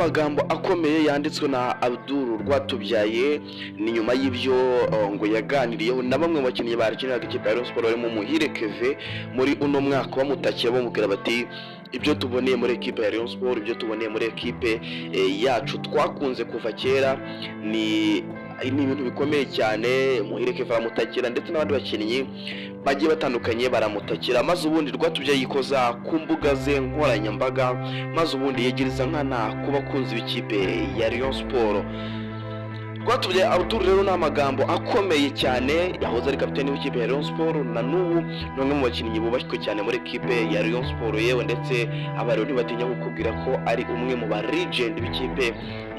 magambo akomeye yanditswe na Abdul Rwatubyaye. Ni nyuma y'ibyo ngo yaganiriyeho na bamwe mu bakinnyi bakiniraga ikipe ya Rayon Sports barimo Muhire Kevin muri uno mwaka, bamutakiye bamubwira bati: "Ibyo tuboneye muri ekipe ya Rayon Sports, ibyo tuboneye muri ekipe yacu twakunze kuva kera, ni ibintu bikomeye cyane." Muhire Kevin aramutakira, ndetse n'abandi bakinnyi bagiye batandukanye baramutakira, maze ubundi Rwatubyaye yikoza ku mbuga ze nkoranyambaga, maze ubundi yegereza nkana ku bakunzi b'ikipe ya Rayon Sports. Rwatubyaye Abdul rero ni amagambo akomeye cyane. Yahoze ari kapiteni w'ikipe ya Rayon Sports, na n'ubu ni umwe mu bakinnyi bubashywe cyane muri ekipe ya Rayon Sports. Yewe, ndetse abarero ntibatinya kukubwira ko ari umwe mu ba legend b'ikipe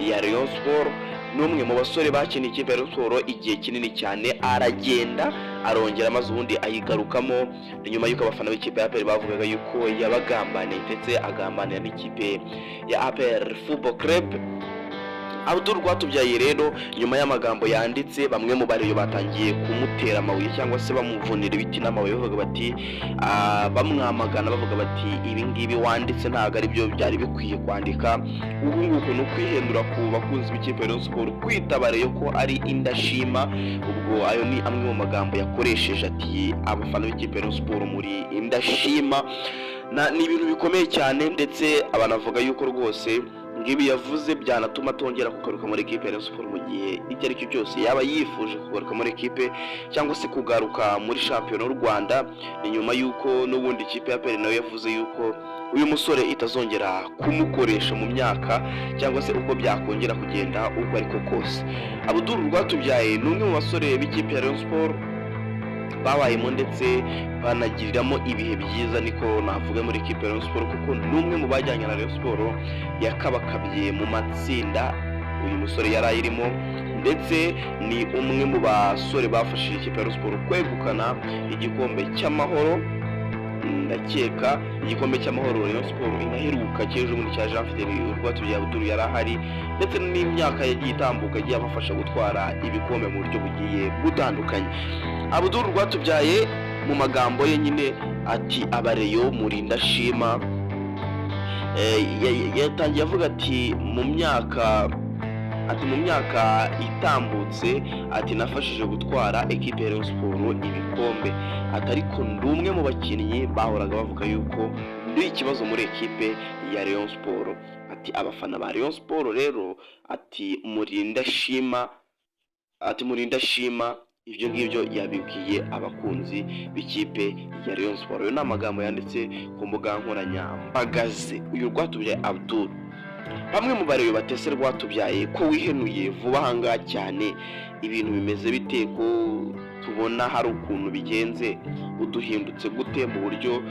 ya Rayon Sports. Ni umwe mu basore bakiniye ikipe ya Rayon Sports igihe kinini cyane, aragenda arongera, maze ubundi ayigarukamo. Ni nyuma y'uko abafana b'ikipe ya APR bavugaga yuko yabagambaniye, ndetse agambanira n'ikipe ya APR Football Club. Abdul Rwatubyaye rero, nyuma y'amagambo yanditse, bamwe mu bareyo batangiye kumutera amabuye cyangwa se bamuvunira ibiti n'amabuye, bavuga bati bamwamagana, bavuga bati: "Ibi ngibi wanditse ntabwo ari byo byari bikwiye kwandika. Uku nguku ni ukwihendura ku bakunzi b'ikipe ya Rayon Sports, kwita abareyo ko ari indashima." Ubwo ayo ni amwe mu magambo yakoresheje, ati: "Abafana b'ikipe ya Rayon Sports muri indashima." Ni ibintu bikomeye cyane, ndetse abanavuga yuko rwose ngibi yavuze byanatuma atongera kugaruka muri ekipe ya Rayon Sports mu gihe icyo ari cyo cyose yaba yifuje kugaruka muri ekipe cyangwa se kugaruka muri shampiyona y'u Rwanda. Ni nyuma y'uko n'ubundi ikipe ya APR nayo yavuze yuko uyu musore itazongera kumukoresha mu myaka cyangwa se uko byakongera kugenda uko ariko kose. Abdul Rwatubyaye ni umwe mu basore b'ikipe ya Rayon Sports babayemo ndetse banagiriramo ibihe byiza, niko navuga, muri ekipe ya Rayon Sports, kuko ni umwe mu bajyanye na Rayon Sports yakabakabye mu matsinda. Uyu musore yari ayirimo, ndetse ni umwe mu basore bafashije ikipe ya Rayon Sports kwegukana igikombe cy'amahoro. Ndakeka igikombe cy'amahoro Rayon Sports inaheruka cy'ejo bundi cya Jean Fidel, Rwatubyaye Abdul yari ahari, ndetse n'imyaka yagiye itambuka yagiye abafasha gutwara ibikombe mu buryo bugiye butandukanye. Abdul Rwatubyaye mu magambo ye nyine ati: "Abareyo muri ndashima." Yatangiye avuga ati mu myaka, ati mu myaka itambutse, ati nafashije gutwara ekipe ya Rayon Sports ibikombe, ati ariko ndi umwe mu bakinnyi bahoraga bavuga yuko ndi ikibazo muri ekipe ya Rayon Sports. Ati abafana ba Rayon Sports rero, ati muri ndashima, ati muri ndashima. Ibyo ngibyo yabibwiye abakunzi b'ikipe ya Rayon Sports. Ayo ni amagambo yanditse ku mbuga nkoranyambaga ze, uyu Rwatubyaye Abdul. Bamwe mu bareba batese: "Rwatubyaye, ko wihenuye vuba ahangaha cyane, ibintu bimeze bite? Ko tubona hari ukuntu bigenze, uduhindutse gute mu buryo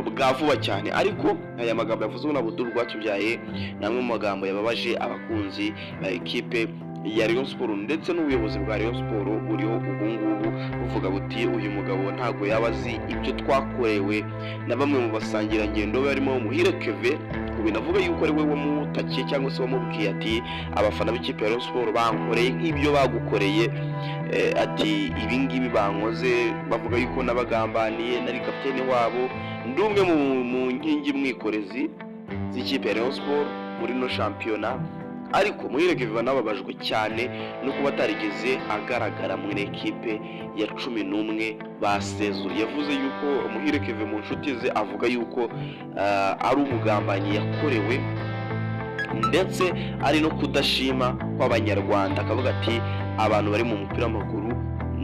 bwa vuba cyane?" Ariko aya magambo yavuzwe na Abdul Rwatubyaye ni amwe mu magambo yababaje abakunzi ba ekipe ya Rayon Sports, ndetse n'ubuyobozi bwa Rayon Sports buriho ubu ngubu buvuga buti: "Uyu mugabo ntabwo yaba azi ibyo twakorewe na bamwe mu basangirangendo barimo Muhire Kevin." Binavuga yuko ari we wamutakiye cyangwa se wamubwiye ati: "Abafana b'ikipe ya Rayon Sports bankoreye nk'ibyo bagukoreye." Ati ibi ngibi bankoze, bavuga yuko nabagambaniye, nari kapiteni wabo, ndi umwe mu nkingi mwikorezi z'ikipe ya Rayon Sports muri no shampiyona. Ariko Muhire Kevin nababajwe cyane no kuba atarigeze agaragara muri ekipe ya 11 ba saison. Yavuze yuko Muhire Kevin mu nshuti ze avuga yuko ari umugambanyi yakorewe, ndetse ari no kudashima kw'Abanyarwanda. Akavuga ati: "Abantu bari mu mupira w'amaguru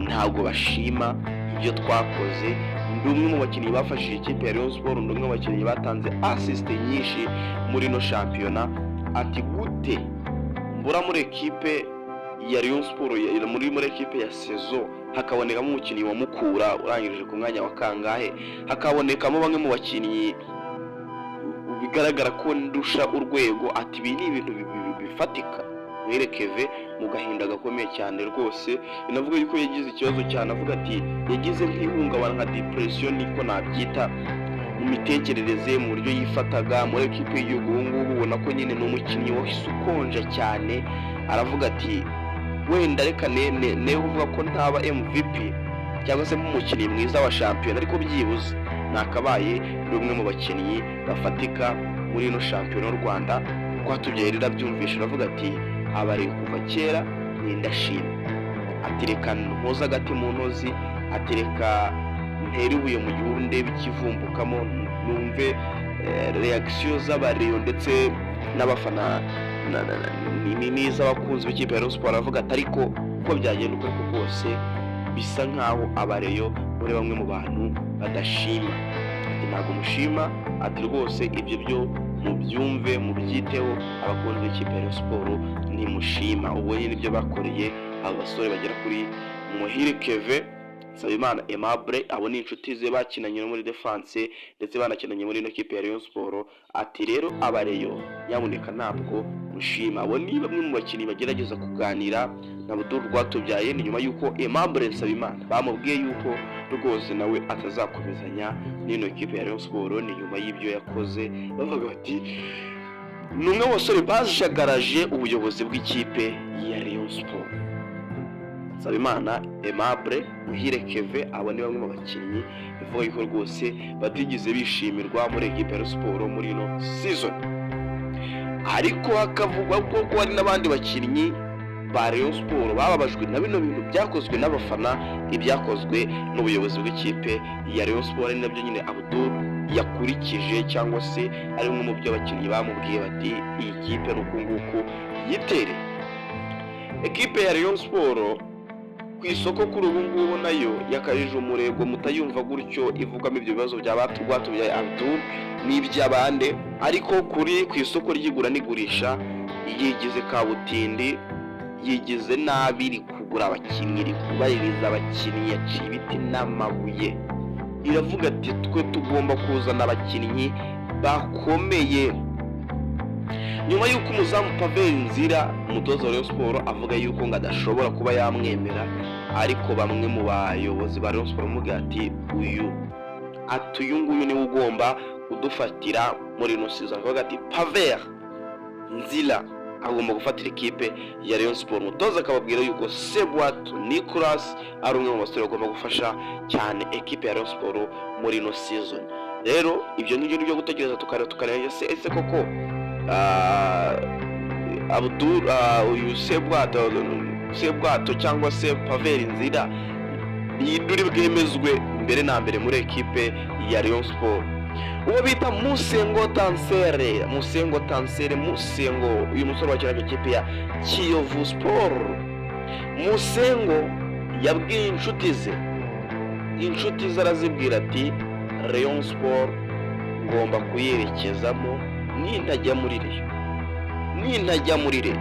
ntabwo bashima ibyo twakoze. Ndi umwe mu bakinnyi bafashije ikipe ya Rayon Sports, ndi umwe mu bakinnyi batanze assist nyinshi muri ino shampiyona." Ati gute mbura muri ekipe ya Rayon Sports, muri ekipe ya saison, hakabonekamo umukinnyi wa Mukura urangije ku mwanya wa kangahe, hakabonekamo bamwe mu bakinnyi bigaragara ko ndusha urwego? Ati ibi ni ibintu bifatika. Muhire Kevin mu gahinda gakomeye cyane rwose, binavuga yuko yagize ikibazo cyane. Avuga ati yagize nk'ihungabana, nka depression niko nabyita, mu mitekerereze, mu buryo yifataga muri ekipe y'igihugu. Ubu ngubu ubona ko nyine ni umukinnyi wahise ukonja cyane. Aravuga ati: "Wenda reka ne kuvuga ko ntaba MVP cyangwa se nk'umukinnyi mwiza wa shampiyona, ariko byibuze nakabaye ndi umwe mu bakinnyi bafatika muri ino shampiyona y'u Rwanda." Rwatubyaye rero abyumvisha aravuga ati: "Abari kuva kera nindashima." Ati: "Reka nkoze agati mu ntozi." Ati: "Reka ntere ibuye mu gihuru ndebe ikivumbukamo, numve réaction z'abareyo ndetse n'abafana n'iz'abakunzi b'ikipe ya Rayon Sports." Aravuga ati: "Ariko uko byagenda uko ariko kose, bisa nkaho abareyo muri bamwe mu bantu badashima." Ati: "Ntabwo mushima." Ati: "Rwose ibyo byo mubyumve, mubyiteho, abakunzi b'ikipe ya Rayon Sports ntimushima." Ubwo nyine ibyo bakoreye abo basore bagera kuri Muhire Keve, Nsabimana Aimable, abo ni inshuti ze bakinanye no muri defense ndetse banakinanye muri ino kipe ya Rayon Sports. Ati: "Rero abareyo nyamuneka ntabwo mushima." Abo ni bamwe mu bakinnyi bagerageza kuganira na Abdul Rwatubyaye. Ni nyuma y'uko Aimable Nsabimana bamubwiye yuko rwose nawe atazakomezanya n'ino kipe ya Rayon Sports. Ni nyuma y'ibyo yakoze, bavuga bati ni umwe mu basore bajagaraje ubuyobozi bw'ikipe ya Rayon Sports. Nsabimana Aimable, Muhire Keve, abo ni bamwe mu bakinnyi bivuga yuko rwose batigeze bishimirwa muri ekipe ya Rayon Sports muri ino season. Ariko hakavugwa ko hari n'abandi bakinnyi ba Rayon Sports bababajwe na bino bintu byakozwe n'abafana, ibyakozwe n'ubuyobozi bw'ikipe ya Rayon Sports, ari nabyo nyine Abdul yakurikije, cyangwa se ari bimwe mu byo abakinnyi bamubwiye bati: "Iyi kipe ni uku nguku yitereye." Ekipe ya Rayon Sports ku isoko kuri ubu ngubu nayo yakajije umurego, mutayumva gutyo ivugamo ibyo bibazo bya Rwatubyaye Abdul n'iby'abande, ariko kuri ku isoko ry'igura n'igurisha yigize kabutindi, yigize nabi, iri kugura abakinnyi, iri kubaririza abakinnyi, yaciye ibiti n'amabuye. Iravuga ati: "Twe tugomba kuzana abakinnyi bakomeye." Nyuma y'uko umuzamu Pavel Nzira, umutoza wa Rayon Sports, avuga yuko ngo adashobora kuba yamwemera, ariko bamwe mu bayobozi ba Rayon Sports bamubwira ati: "Uyu," ati: "Uyu nguyu niwe ugomba kudufatira muri ino season." Akavuga ati: "Pavel Nzira agomba gufatira ikipe ya Rayon Sports." Umutoza akababwira yuko Sebwato Nicolas ari umwe mu basore bagomba gufasha cyane ekipe ya Rayon Sports muri ino season. Rero ibyo ngibyo ni byo gutegereza tukareba ese koko Abdul, uyu Sebwato cyangwa se Pavel Nzira uri bwemezwe mbere na mbere muri ekipe ya Rayon Sports. Uwo bita Musengo Tansere, Musengo Tansere, Musengo, uyu musore wakinaga ikipe ya Kiyovu Sport, Musengo yabwiye inshuti ze arazibwira ati: "Rayon Sport ngomba kuyerekezamo. Nintajya muri Rayon, nintajya muri Rayon,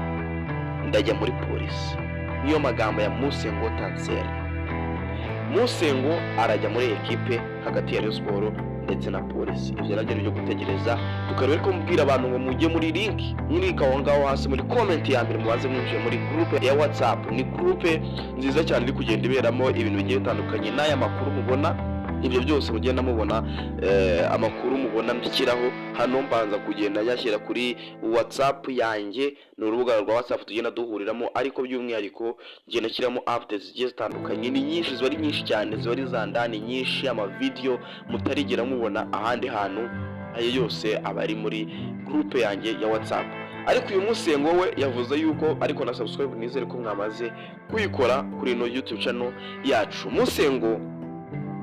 ndajya muri Polisi." Niyo magambo ya Musengo Tansere. Musengo arajya muri ekipe hagati ya Rayon Sport ndetse na Polisi. Ibyo nabyo ni ibyo gutegereza tukareba. Ko mubwira abantu ngo mujye muri link, muri aho ngaho hasi muri comment ya mbere, mubaze mwinjiye muri groupe ya WhatsApp. Ni groupe nziza cyane iri kugenda iberamo ibintu bigiye bitandukanye n'aya makuru mubona. Ibyo byose mugenda mubona, amakuru mubona nshyiraho hano, mbanza kugenda nyashyira kuri WhatsApp yanjye. Ni urubuga rwa WhatsApp tugenda duhuriramo, ariko by'umwihariko ngenda nshyiramo updates zigiye zitandukanye. Ni nyinshi, ziba ari nyinshi cyane, ziba ari za ndani nyinshi, amavideo mutarigera mubona ahandi hantu, ayo yose aba ari muri groupe yanjye ya WhatsApp. Ariko uyu Musengo we yavuze yuko, ariko na subscribe nizere ko mwamaze kuyikora kuri ino YouTube channel yacu. Musengo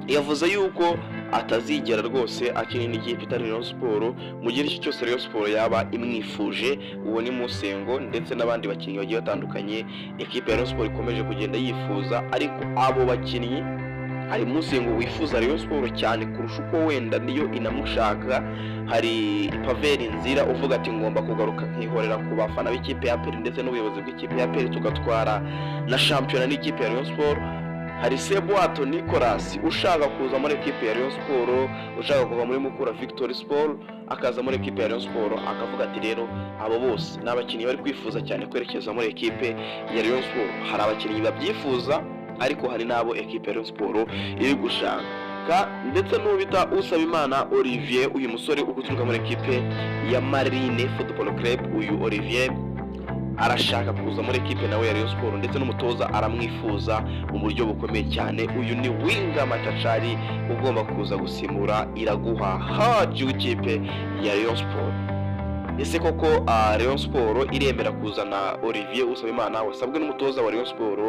yavuze yuko atazigera rwose akina n'ikipe itari Rayon Sport mu gihe icyo cyose Rayon Sport yaba imwifuje. Uwo ni Musengo ndetse n'abandi bakinnyi bagiye batandukanye ekipe ya Rayon Sport ikomeje kugenda yifuza. Ariko abo bakinnyi, hari Musengo wifuza Rayon Sport cyane kurusha uko wenda niyo inamushaka, hari Pavel Nzira uvuga ati: "Ngomba kugaruka nkihorera ku bafana b'ikipe ya APR ndetse n'ubuyobozi bw'ikipe ya APR, tugatwara na shampiyona n'ikipe ya Rayon Sport." Hari Sebwato Nicolas ushaka kuza muri ekipe ya Rayon Sport, ushaka kuva muri Mukura Victory Sport akaza muri ekipe ya Rayon Sport. Akavuga ati rero abo bose ni abakinnyi bari kwifuza cyane kwerekeza muri ekipe ya Rayon Sport. Hari abakinnyi babyifuza, ariko hari n'abo ekipe ya Rayon Sport iri gushaka, ndetse n'uwo bita Usabimana Olivier, uyu musore uguturuka muri ekipe ya Marine Football Club. Uyu Olivier arashaka kuza muri ekipe nawe ya Rayon Sport, ndetse n'umutoza aramwifuza mu buryo bukomeye cyane. Uyu ni winger machachari ugomba kuza gusimura Iraguha Haji w'ikipe ya Rayon Sport. Ese koko Rayon Sport iremera kuzana Olivier Usabimana wasabwe n'umutoza wa Rayon Sport,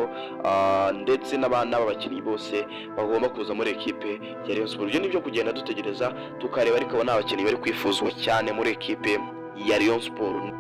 ndetse n'aba bakinnyi bose bagomba kuza muri ekipe ya Rayon Sport? Ibyo nibyo kugenda dutegereza tukareba, ariko abo ni abakinnyi bari kwifuzwa cyane muri ekipe ya Rayon Sport.